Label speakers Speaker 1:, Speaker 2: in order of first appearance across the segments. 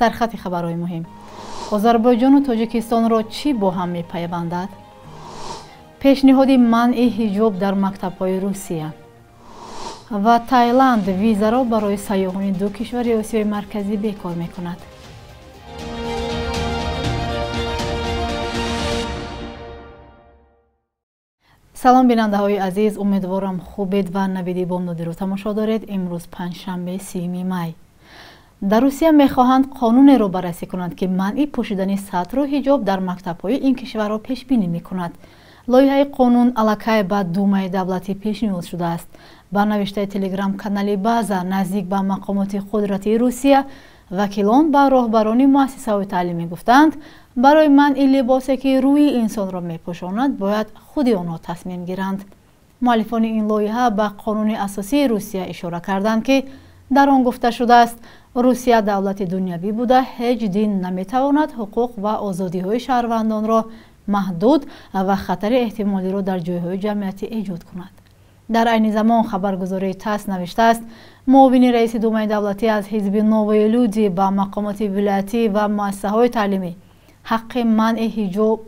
Speaker 1: Сархати хабарҳои муҳим. Озарбойҷону Тоҷикистонро чӣ бо ҳам мепайвандад? Пешниҳоди манъи ҳиҷоб дар мактабҳои Русия ва Таиланд визаро барои сайёҳони ду кишвари Осиёи Марказӣ бекор мекунад. Салом, бинандаҳои азиз, умедворам хубед ва навиди бомдодиро тамошо доред. Имрӯз панҷшанбе, 30 май. Дар Русия мехоҳанд қонунеро баррасӣ кунанд, ки манъи пӯшидани сатру ҳиҷоб дар мактабҳои ин кишварро пешбинӣ мекунад. Лоиҳаи қонун аллакай ба Думаи давлатӣ пешниҳод шудааст. Ба навиштаи телеграм-канали База наздик ба мақомоти қудратии Русия, вакилон ба роҳбарони муассисаҳои таълимӣ гуфтаанд, барои манъи либосе, ки рӯи инсонро мепӯшонад, бояд худи онҳо тасмим гиранд. Муаллифони ин лоиҳа ба қонуни асосии Русия ишора карданд, ки дар он гуфта шудааст, Русия давлати дунявӣ буда, ҳеҷ дин наметавонад ҳуқуқ ва озодиҳои шаҳрвандонро маҳдуд ва хатари эҳтимолиро дар ҷойҳои ҷамъиятӣ эҷод кунад. Дар айни замон хабаргузории ТАСС навиштааст, муовини раиси Думаи давлатӣ аз ҳизби Новые люди ба мақомоти вилоятӣ ва муассисаҳои таълимӣ ҳаққи манъи ҳиҷоб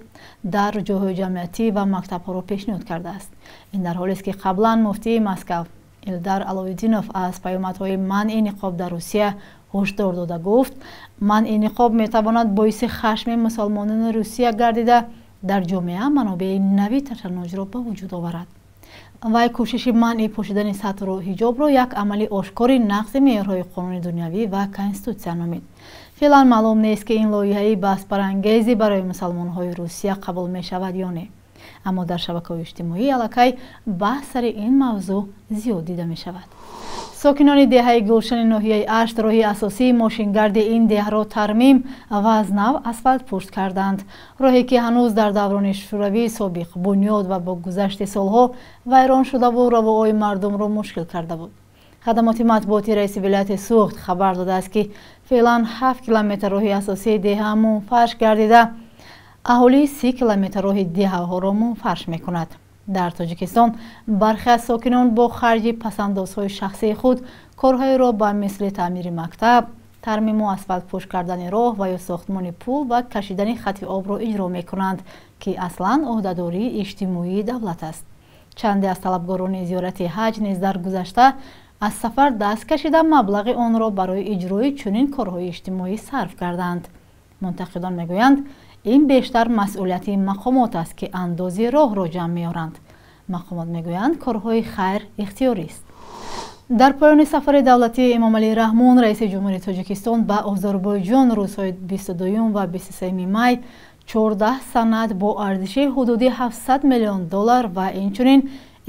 Speaker 1: дар ҷойҳои ҷамъиятӣ ва мактабҳоро пешниҳод кардааст. Ин дар ҳолест, ки қаблан муфтии Москав Илдар Алоиддинов аз паёмадҳои манъи ниқоб дар Русия ҳушдор дода гуфт, манъи ниқоб метавонад боиси хашми мусалмонони Русия гардида, дар ҷомеа манобеи нави ташаннуҷро ба вуҷуд оварад. Вай кӯшиши манъи пӯшидани сатру ҳиҷобро як амали ошкори нақзи меъёрҳои қонуни дунявӣ ва конститутсия номид. Феълан маълум нест, ки ин лоиҳаи баҳсбарангезе барои мусалмонҳои Русия қабул мешавад ё не. Аммо дар шабакаҳои иҷтимоӣ аллакай баҳс сари ин мавзӯъ зиёд дида мешавад. Сокинони деҳаи Гулшани ноҳияи Ашт роҳи асосии мошингарди ин деҳро тармим ва аз нав асфалт пушт карданд. Роҳе, ки ҳанӯз дар даврони шӯравии собиқ бунёд ва бо гузашти солҳо вайрон шудаву равоҳои мардумро мушкил карда буд. Хадамоти матбуоти раиси вилояти Суғд хабар додааст, ки феълан 7 километр роҳи асосии деҳа мунфарш гардида, аҳолии 30 километр роҳи деҳаҳоро мунфарш мекунад. Дар Тоҷикистон бархе аз сокинон бо харҷи пасандозҳои шахсии худ корҳоеро ба мисли таъмири мактаб, тармиму асфалтпӯш кардани роҳ ва ё сохтмони пул ва кашидани хати обро иҷро мекунанд, ки аслан ӯҳдадории иҷтимоии давлат аст. Чанде аз талабгорони зиёрати ҳаҷ низ дар гузашта аз сафар даст кашида маблағи онро барои иҷрои чунин корҳои иҷтимоӣ сарф карданд. Мунтақидон мегӯянд, ин бештар масъулияти мақомот аст, ки андози роҳро ҷамъ меоранд. Мақомот мегӯянд, корҳои хайр ихтиёрист. Дар поёни сафари давлатии Эмомалӣ Раҳмон, раиси ҷумҳурии Тоҷикистон, ба Озарбойҷон рӯзҳои 22 ва 23 май 14 санад бо арзиши ҳудуди 700 миллион доллар ва инчунин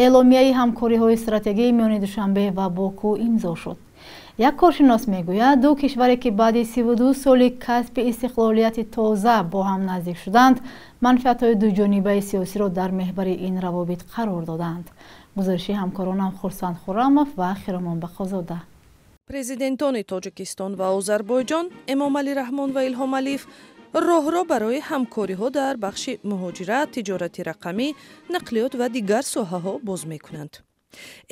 Speaker 1: эъломияи ҳамкориҳои стратегии миёни Душанбе ва Боку имзо шуд. Як коршинос мегӯяд, ду кишваре, ки баъди 32 соли касби истиқлолияти тоза бо ҳам наздик шуданд, манфиатҳои дуҷонибаи сиёсиро дар меҳвари ин равобит қарор доданд. Гузориши ҳамкоронам Хурсанд Хуррамов ва Хиромон Бақозода.
Speaker 2: Президентони Тоҷикистон ва Озарбойҷон Эмомалӣ Раҳмон ва Илҳом Алиев роҳро барои ҳамкориҳо дар бахши муҳоҷират, тиҷорати рақамӣ, нақлиёт ва дигар соҳаҳо боз мекунанд.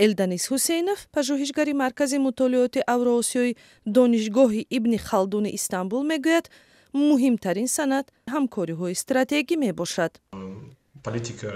Speaker 2: Элданис Ҳусейнов, пажӯҳишгари Маркази мутолиоти Авроосиёи Донишгоҳи Ибни Халдуни Истанбул, мегӯяд, муҳимтарин санад ҳамкориҳои стратегӣ мебошад.
Speaker 3: Политика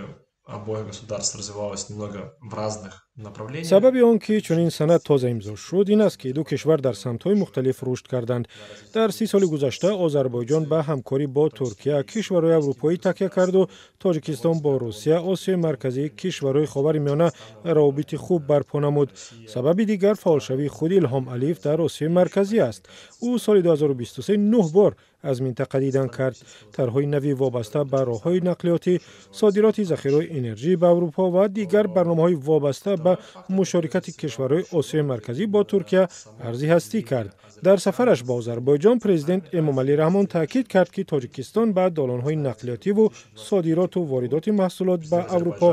Speaker 3: обоих государств развивалась немного в разных направлениях.
Speaker 4: Сабаби он, ки чунин санад тоза имзо шуд, ин аст, ки ду кишвар дар самтҳои мухталиф рушд карданд. Дар 30 соли гузашта Озарбойҷон ба ҳамкорӣ бо Туркия, кишварҳои аврупоӣ такя карду Тоҷикистон бо Русия, Осиёи Марказӣ, кишварҳои Ховари Миёна равобити хуб барпо намуд. Сабаби дигар фаъолшавии худи Илҳом Алиев дар Осиёи Марказӣ аст. Ӯ соли 2023 9 бор аз минтақа дидан кард. Тарҳҳои нави вобаста ба роҳҳои нақлиётӣ, содироти захираҳои энержӣ ба Аврупо ва дигар барномаҳои вобаста ба мушорикати кишварҳои Осиёи Марказӣ бо Туркия арзи ҳастӣ кард. Дар сафараш ба Озарбойҷон президент Эмомалӣ Раҳмон таъкид кард, ки Тоҷикистон ба долонҳои нақлиётиву содироту воридоти маҳсулот ба Аврупо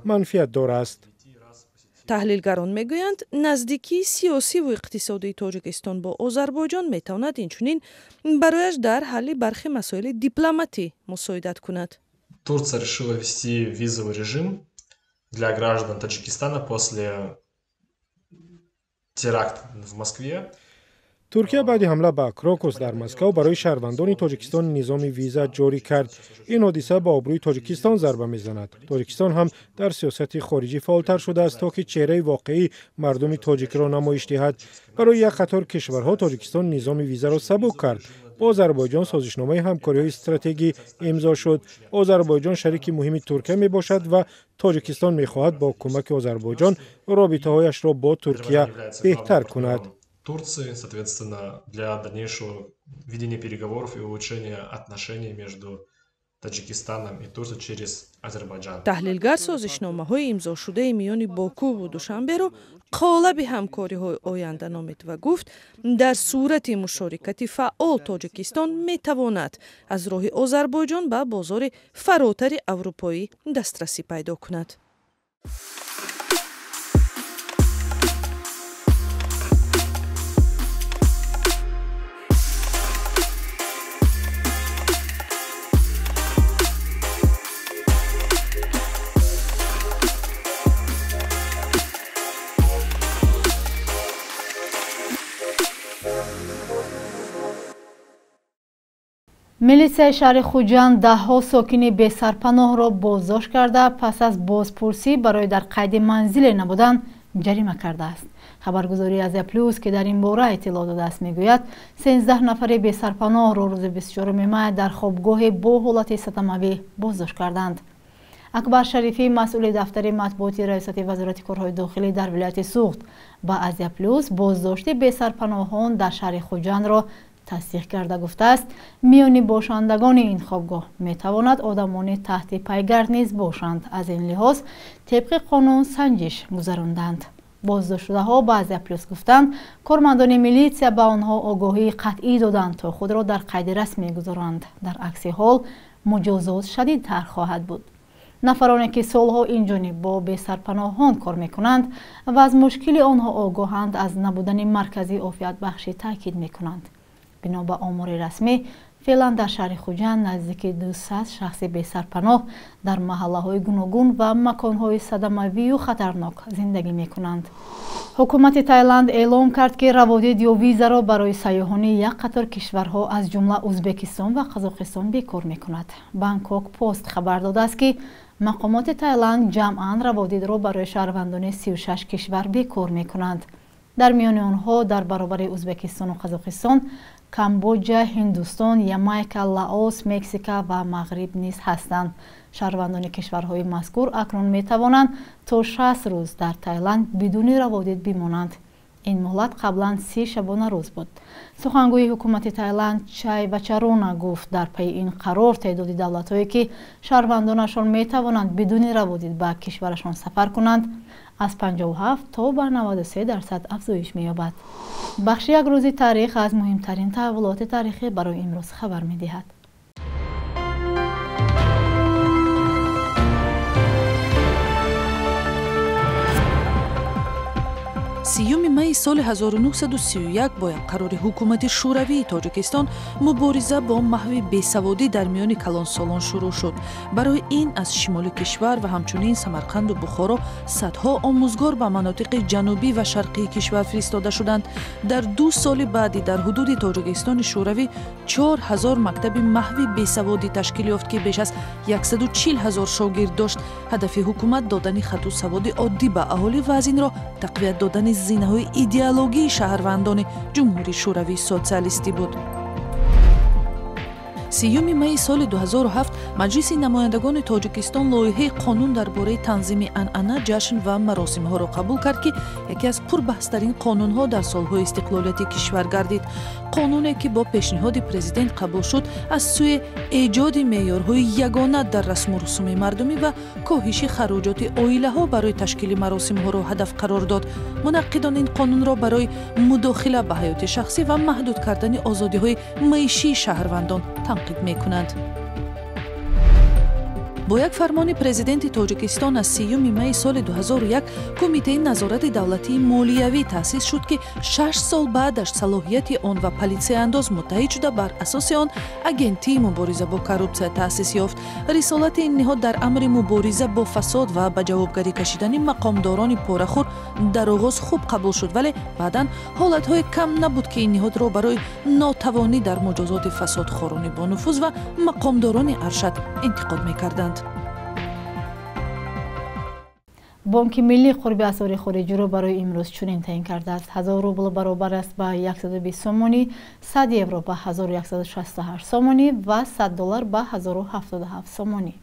Speaker 4: манфиат дорааст.
Speaker 2: Таҳлилгарон мегӯянд, наздикии сиёсиву иқтисодии Тоҷикистон бо Озарбойҷон метавонад инчунин барояш дар ҳалли бархи масоили дипломатӣ мусоидат кунад.
Speaker 3: Турция решила ввести визовый режим для граждан Таджикистана после теракта в Москве.
Speaker 4: Туркия баъди ҳамла ба Крокус дар Москав барои шаҳрвандони Тоҷикистон низоми виза ҷорӣ кард. Ин ҳодиса ба обрӯи Тоҷикистон зарба мезанад. Тоҷикистон ҳам дар сиёсати хориҷӣ фаъолтар шудааст, то ки чеҳраи воқеии мардуми тоҷикро намоиш диҳад. Барои як қатор кишварҳо Тоҷикистон низоми визаро сабук кард. Бо Озарбойҷон созишномаи ҳамкориҳои стратегӣ имзо шуд. Озарбойҷон шарики муҳими Туркия мебошад ва Тоҷикистон мехоҳад бо кӯмаки Озарбойҷон робитаҳояшро бо Туркия беҳтар кунад.
Speaker 3: Турции, соответственно, для дальнейшего ведения переговоров и улучшения отношений между Таджикистаном и Турцией через Азербайджан.
Speaker 2: Таҳлилгар созишномаҳои имзошудаи миёни Бокуву Душанберо қолаби ҳамкориҳои оянда номид ва гуфт, дар сурати мушорикати фаъол Тоҷикистон метавонад аз роҳи Озарбойҷон ба бозори фаротари аврупоӣ дастрасӣ пайдо кунад.
Speaker 1: Милитсияи шаҳри Хуҷанд даҳҳо сокини бесарпаноҳро боздошт карда, пас аз бозпурсӣ барои дар қайди манзиле набудан ҷарима кардааст. Хабаргузории Азия Плюс, ки дар ин бора иттилоъ додааст, мегӯяд, 13 нафари бесарпаноҳро рӯзи 24 май дар хобгоҳе бо ҳолати сатамавӣ боздошт карданд. Акбар Шарифӣ, масъули дафтари матбуоти раёсати вазорати корҳои дохилӣ дар вилояти Суғд, ба Азия Плюс боздошти бесарпаноҳон дар шаҳри Хуҷандро тасдиқ карда гуфтааст, миёни бошандагони ин хобгоҳ метавонад одамони таҳти пайгард низ бошанд. Аз ин лиҳоз тибқи қонун санҷиш гузаронданд. Боздоштшудаҳо ба Азия Плюс гуфтанд, кормандони милитсия ба онҳо огоҳии қатъӣ доданд, то худро дар қайди расмӣ гузоранд. Дар акси ҳол муҷозот шадидтар хоҳад буд. Нафароне ки солҳо инҷониб бо бесарпаноҳон кор мекунанд ва аз мушкили онҳо огоҳанд, аз набудани маркази офиятбахшӣ таъкид мекунанд. Бино ба омори расмӣ, феълан дар шаҳри Хуҷанд наздики 200 шахси бесарпаноҳ дар маҳаллаҳои гуногун ва маконҳои садамавию хатарнок зиндагӣ мекунанд. Ҳукумати Таиланд эълон кард, ки раводид ё визаро барои сайёҳони як қатор кишварҳо, аз ҷумла Ӯзбекистон ва Қазоқистон, бекор мекунад. Бангкок Пост хабар додааст, ки мақомоти Таиланд ҷамъан раводидро барои шаҳрвандони 36 кишвар бекор мекунанд. Дар миёни онҳо дар баробари Ӯзбекистону Қазоқистон, Камбоҷа, Ҳиндустон, Ямайка, Лаос, Мексика ва Мағриб низ ҳастанд. Шаҳрвандони кишварҳои мазкур акнун метавонанд то 60 рӯз дар Таиланд бидуни раводид бимонанд. Ин муҳлат қаблан 30 шабона рӯз буд. Сухангӯи ҳукумати Таиланд Чай Вачаруна гуфт, дар пайи ин қарор теъдоди давлатҳое ки шаҳрвандонашон метавонанд бидуни раводид ба кишварашон сафар кунанд, аз 57 то ба 93% афзоиш меёбад. Бахши як рӯзи таърих аз муҳимтарин таҳаввулоти таърихӣ барои имрӯз хабар медиҳад.
Speaker 2: 30 майи соли 1931 бо як қарори ҳукумати Шӯравии Тоҷикистон мубориза бо маҳви бесаводӣ дар миёни калонсолон шурӯъ шуд. Барои ин аз шимоли кишвар ва ҳамчунин Самарқанду Бухоро садҳо омӯзгор ба манотиқи ҷанубӣ ва шарқии кишвар фиристода шуданд. Дар 2 соли баъдӣ дар ҳудуди Тоҷикистони Шӯравӣ 4000 мактаби маҳви бесаводӣ ташкил ёфт, ки беш аз 140 000 шогирд дошт. Ҳадафи ҳукумат додани хату саводи оддӣ ба аҳолӣ ва аз инро тақвият додани зинаҳои идеологии шаҳрвандони Ҷумҳурии Шӯравии Социалистӣ буд. 30 майи соли 2007 Маҷлиси намояндагони Тоҷикистон лоиҳаи қонун дар бораи танзими анъана, ҷашн ва маросимҳоро қабул кард, ки яке аз пурбаҳстарин қонунҳо дар солҳои истиқлолияти кишвар гардид. Қонуне ки бо пешниҳоди президент қабул шуд, аз сӯи эҷоди меъёрҳои ягона дар расму русуми мардумӣ ва коҳиши хароҷоти оилаҳо барои ташкили маросимҳоро ҳадаф қарор дод. Мунаққидон ин қонунро барои мудохила ба ҳаёти шахсӣ ва маҳдуд кардани озодиҳои маишии шаҳрвандон танқид мекунанд. Бо як фармони президенти Тоҷикистон аз 30 майи соли 2001 Кумитаи назорати давлатии молиявӣ таъсис шуд, ки 6 сол баъдаш салоҳияти он ва политсияандоз муттаҳид шуда, бар асоси он Агентии мубориза бо коррупсия таъсис ёфт. Рисолати ин ниҳод дар амри мубориза бо фасод ва ба ҷавобгарӣ кашидани мақомдорони порахӯр дар оғоз хуб қабул шуд, вале баъдан ҳолатҳое кам набуд, ки ин ниҳодро барои нотавонӣ дар муҷозоти фасодхорони бонуфуз ва мақомдорони аршад интиқод мекарданд.
Speaker 1: Бонки миллӣ қурби асъори хориҷиро барои имрӯз чунин таъин кардааст: 1000 рубл баробар аст ба 120 сомонӣ, 100 евро ба 1168 сомонӣ ва 100 доллар ба 1077 сомонӣ.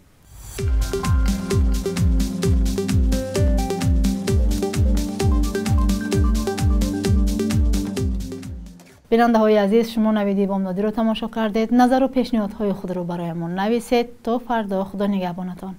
Speaker 1: Бинандаҳои азиз, шумо Навиди бомдодиро тамошо кардед. Назару пешниҳодҳои худро бароямон нависед. То фардо, Худо нигаҳбонатон.